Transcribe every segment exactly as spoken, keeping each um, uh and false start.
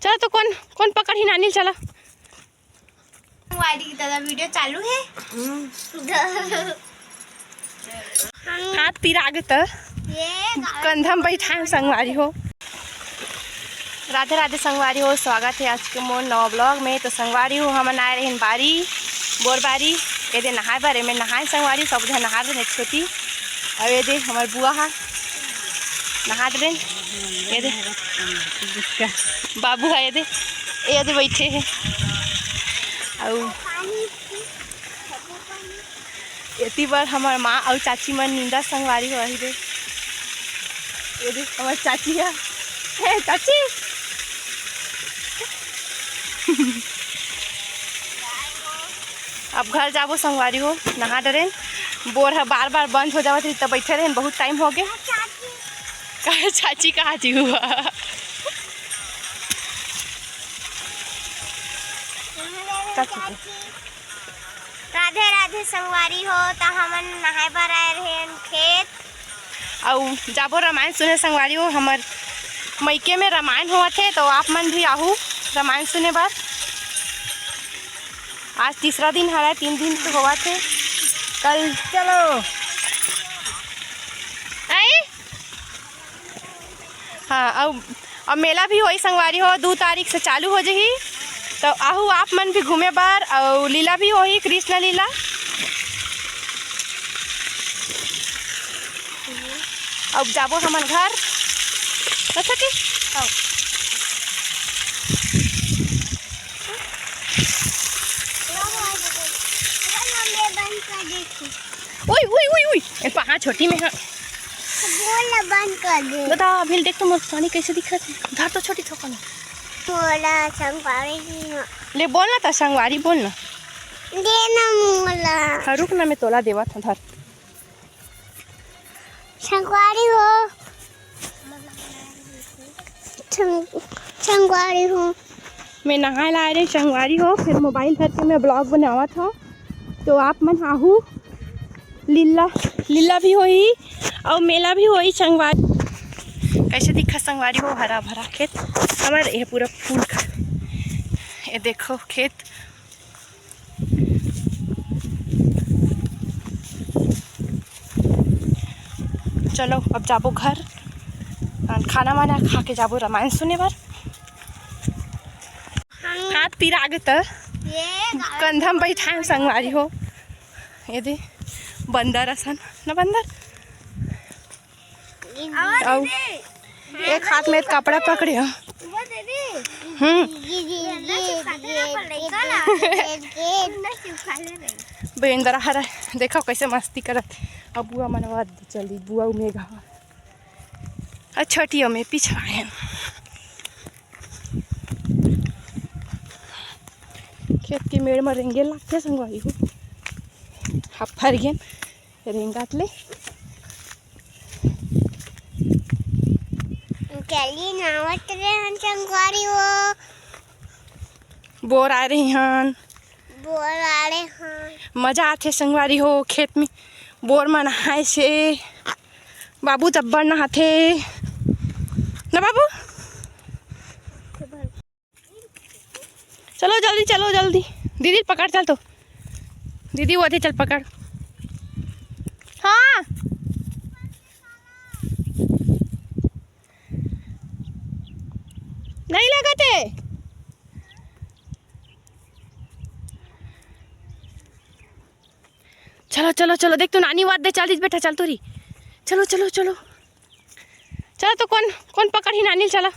चला तो कोन, कोन पकड़ही नानी ल, चला। संगवारी के दादा वीडियो चालू हे। हाथ पिरा गे त ये कंधा म बइठाएन संगवारी हो। राधे राधे संगवारी हो, स्वागत हे आज के मोर नवा ब्लॉग में। तो संगवारी हो, हमन आए रहेन बारी, बोर बारी, एदे नहाए बर। एमे नहाए संगवारी, सब झन नहा रहे छोटी। अउ एदे हमर बुआ हा नहा डरेन, एदे बाबू हा एदे, एदे बइठे हे। अउ एती बर हमर माँ अउ चाची मन नींदत संगवारी हो, आही दे। ये दे हमर चाची ह। हे चाची। अब घर जाबो संगवारी हो, नहा डरेन। बोर ह बार बार बंद हो जावत रही, तब बइठे रहेन, बहुत टाइम हो गे। काहे चाची कहा जी हुआ? का चाची? राधे राधे संगवारी हो, त हमन नहाए बर आए रहेन खेत। अउ जाबो रामायण सुने संगवारी हो, हमर मइके में रामायण होवत हे, तो आप मन भी आहू रामायण सुने बर। आज तीसरा दिन हरय, तीन दिन तो होवत हे। कल चलो। आई? हाँ, अउ, अउ मेला भी होही संगवारी हो, दू तारीख से चालू हो जही, तो आहू आप मन भी घूमे बर। अउ लीला भी होही, कृष्ण लीला। अब जाबो हमन घर। अच्छा जी, आओ। ओई, ओई, ओई, ओई, ए पहा छोटी में हा। बोल ना, बंद कर दे। दादा, अभी देख तो मोर पानी कैसे दिखत हे। धर तो छोटी थोकन। मोला संगवारी जी ह। ले बोल ना, त संगवारी बोल ना। दे ना मोला। हाँ, रुक ना, मैं तोला देवत हूँ, धर। संगवारी हो। संग-, संगवारी हो। मैं नहाए ला आए रहे संगवारी हो, फिर मोबाइल धर के मैं ब्लॉग बनावत हूँ। तो आप मन आहू, लीला, लीला भी होही अउ मेला भी होही संगवारी। कैसे दिखा संगवारी हो, हरा भरा खेत हमर, ये पूरा फूल का, ये देखो खेत। चलो अब जाबो घर, खाना वाना खा के जाबो रामायण सुने बर। हाथ पिरा गे त ये कंधा म बइठाएन संगवारी हो। ये दे बंदर असन न बंदर। अउ एक हाथ में कपड़ा पकड़े हो। हम्म। बेंदरा हरा देखो कैसे मस्ती करत। अब बुआ मन आवाज चल दी, बुआ उमेगा। अच्छा, छोटी में पीछे आए हैं। खेत के मेड़ में रेंगे लागथे संगवारी हो। हफर गेन रेंगात ले। चली नावत रे हन संगवारी हो। बोर आ रही हन। बोर आ रहे हन। मजा आथे संगवारी हो खेत में। बोर मन आए से बाबू जब्बर नहाथे ना बाबू। चलो जल्दी, चलो जल्दी। दीदी पकड़, चल तो। दीदी वो आथे, चल पकड़। हाँ। नहीं लगत हे। चलो, चलो, चलो, देख तो नानी वाद दे, चल दीदी बेटा, चल तो रही। चलो, चलो, चलो। चलो तो कौन, कौन पकड़ही नानी ल, चला।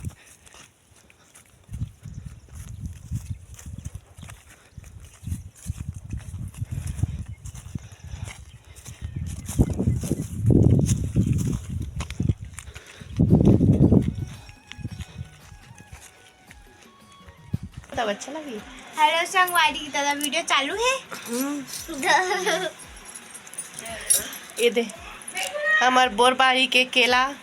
तब अच्छा लगी। हेलो संगवारी, दादा वीडियो चालू है। हम्म। ये दे, हमर बोरबारी के केला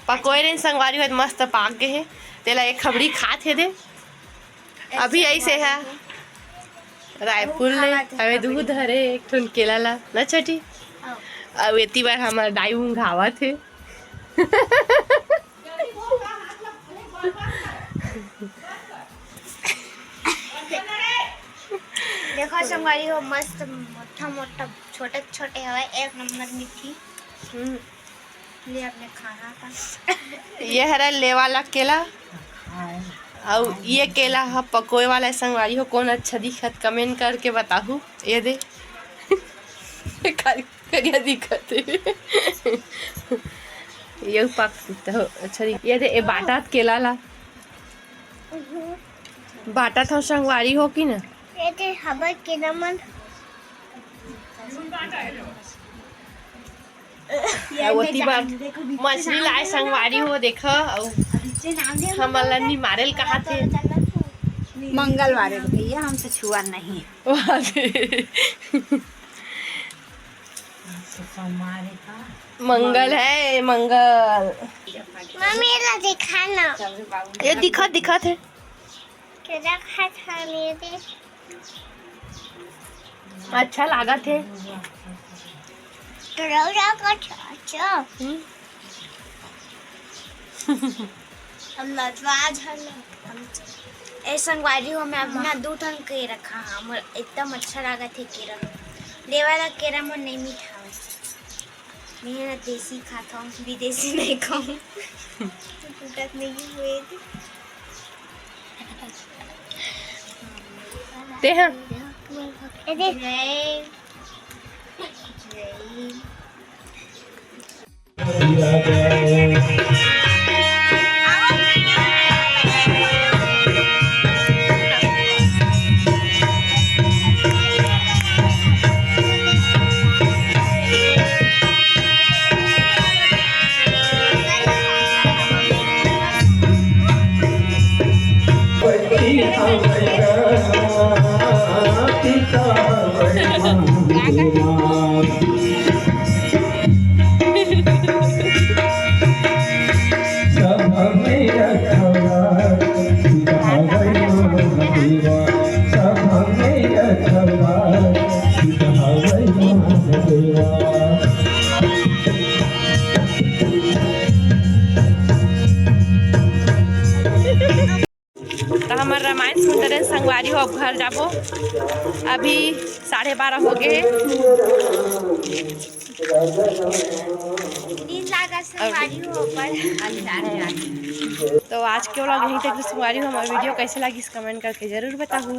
पकोए रहिन संगवारी हो, मस्त पाक गे हे। तेला एक खबड़ी खात हे दे। अभी ऐसे है रायपुर ले, हवे दूध हरे एक ठन केला ला ना छोटी। अब एती बार हमर दाई उंघावत हे। संगवारी हो, मस्त मोटा मोटा, छोटे छोटे हवय, एक नंबर मीठी। हम्म। ले अपने खाना का। ये हरे ले वाला केला, अउ ये केला ह पकोए वाला हे संगवारी हो। कौन अच्छा दिखत, comment करके बताहू। ये दे। करिया दिखत हे। ये पक तो अच्छा दिख-, ये दे, ये बाटा केला ला। बाटा था संगवारी हो कि ना? ये दे हबर केला मन। अउ ओती बर मछली लाए संगवारी हो, देखा, अउ हमन ला निमारेल कहाथे। मंगलवार हे भैया, हम तो छुआ नहीं। वाह रे। मंगल है, मंगल। मम्मी, ला दिखा ना। ये दिखा, दिखा थे। केरा खात हन ये दे। अच्छा लागत हे। केरा खात हन, अच्छा। हम्म। हम लजवा झन। हम, ए संगवारी हो, मैं अपना दू ठन केरा खा, मोर एकदम अच्छा लागत हे केरा। ले वाला केरा मोर नहीं मीठा हवय। मैं देसी खाथौं, विदेशी नहीं खाऊं। फुकट नहीं हुए थे। ते हैं। अरे। जय। जय। त हमर रामायण सुंदर संगवारी हो, अब घर जाबो। अभी साढ़े बारह हो गए। दिन लागा संगवारी हो, पर तो आज के vlog यहीं तक संगवारी हो। हमारा video कैसे लगिस comment करके जरूर बताहू।